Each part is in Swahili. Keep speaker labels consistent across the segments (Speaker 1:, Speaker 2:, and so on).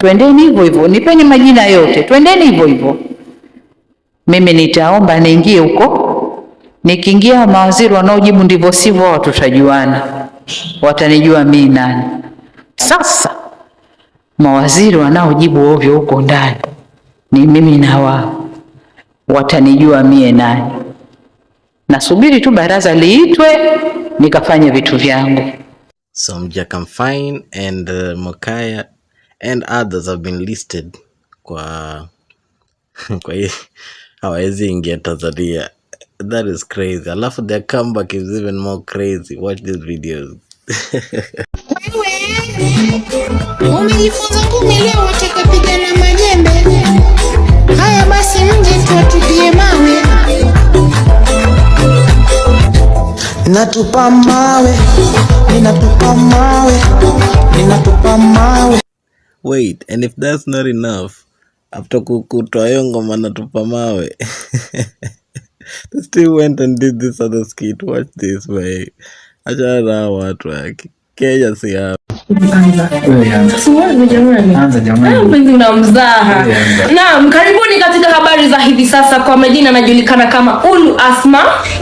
Speaker 1: Twendeni hivyo hivyo, nipeni majina yote, twendeni hivyo hivyo. Mimi nitaomba niingie huko, nikiingia mawaziri wanaojibu ndivyo sivyo, wao tutajuana, watanijua mimi nani. Sasa mawaziri wanaojibu ovyo huko ndani ni mimi na wao, watanijua mie nani. Nasubiri tu baraza liitwe nikafanye vitu vyangu.
Speaker 2: So Mjakamfine and Mokaya and others have been listed kwa hii hawawezi ingia Tanzania. That is crazy. Alafu their comeback is even more crazy. Watch these videos.
Speaker 3: Wewe umejifunza ngumi leo, wataka pigana majembe? Haya basi, mje tuwatupie mawe.
Speaker 4: Natupa mawe, ninatupa mawe, ninatupa mawe.
Speaker 2: Wait, and if that's not enough, after kutoa hiyo ngoma natupa mawe, they still went and did this other skit. Watch this, man. Achana na hao watu wake. Kenya si hapa.
Speaker 5: Anza jamani.
Speaker 6: Mpenzi una mzaha.
Speaker 5: Anza.
Speaker 6: Naam, karibuni katika habari za hivi sasa. Kwa majina anajulikana kama Ulu Asma.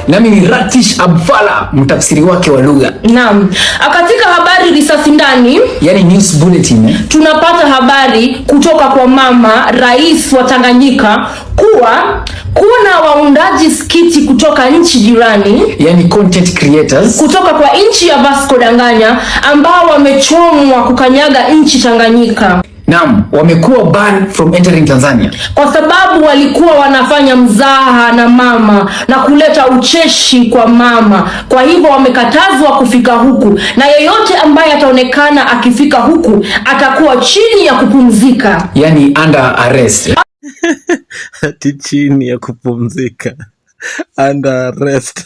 Speaker 5: Nami ni Ratish Abfala, mtafsiri wake wa lugha.
Speaker 6: Naam, katika habari risasi ndani,
Speaker 5: yani news bulletin, eh?
Speaker 6: Tunapata habari kutoka kwa mama rais wa Tanganyika kuwa kuna waundaji skiti kutoka nchi jirani,
Speaker 5: yani content creators,
Speaker 6: kutoka kwa nchi ya Vasco Danganya ambao wamechomwa kukanyaga nchi Tanganyika.
Speaker 5: Naam, wamekuwa banned from entering Tanzania
Speaker 6: kwa sababu walikuwa wanafanya mzaha na mama na kuleta ucheshi kwa mama. Kwa hivyo wamekatazwa kufika huku, na yeyote ambaye ataonekana akifika huku atakuwa chini ya kupumzika,
Speaker 5: yani under arrest.
Speaker 2: Ati chini ya kupumzika. Under arrest.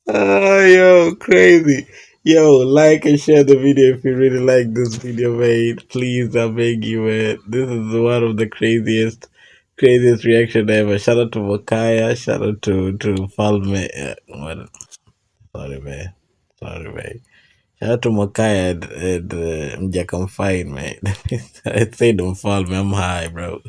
Speaker 2: Oh, yo, crazy. Yo, like and share the video if you really like this video, mate. Please, I beg you, man. This is one of the craziest, craziest reaction ever. Shout out to Mokaya. Shout out to Falme. What? Sorry, man. Sorry, man. Shout out to Mokaya and Mjakamfine, man. I said Mfalme. I'm high, bro.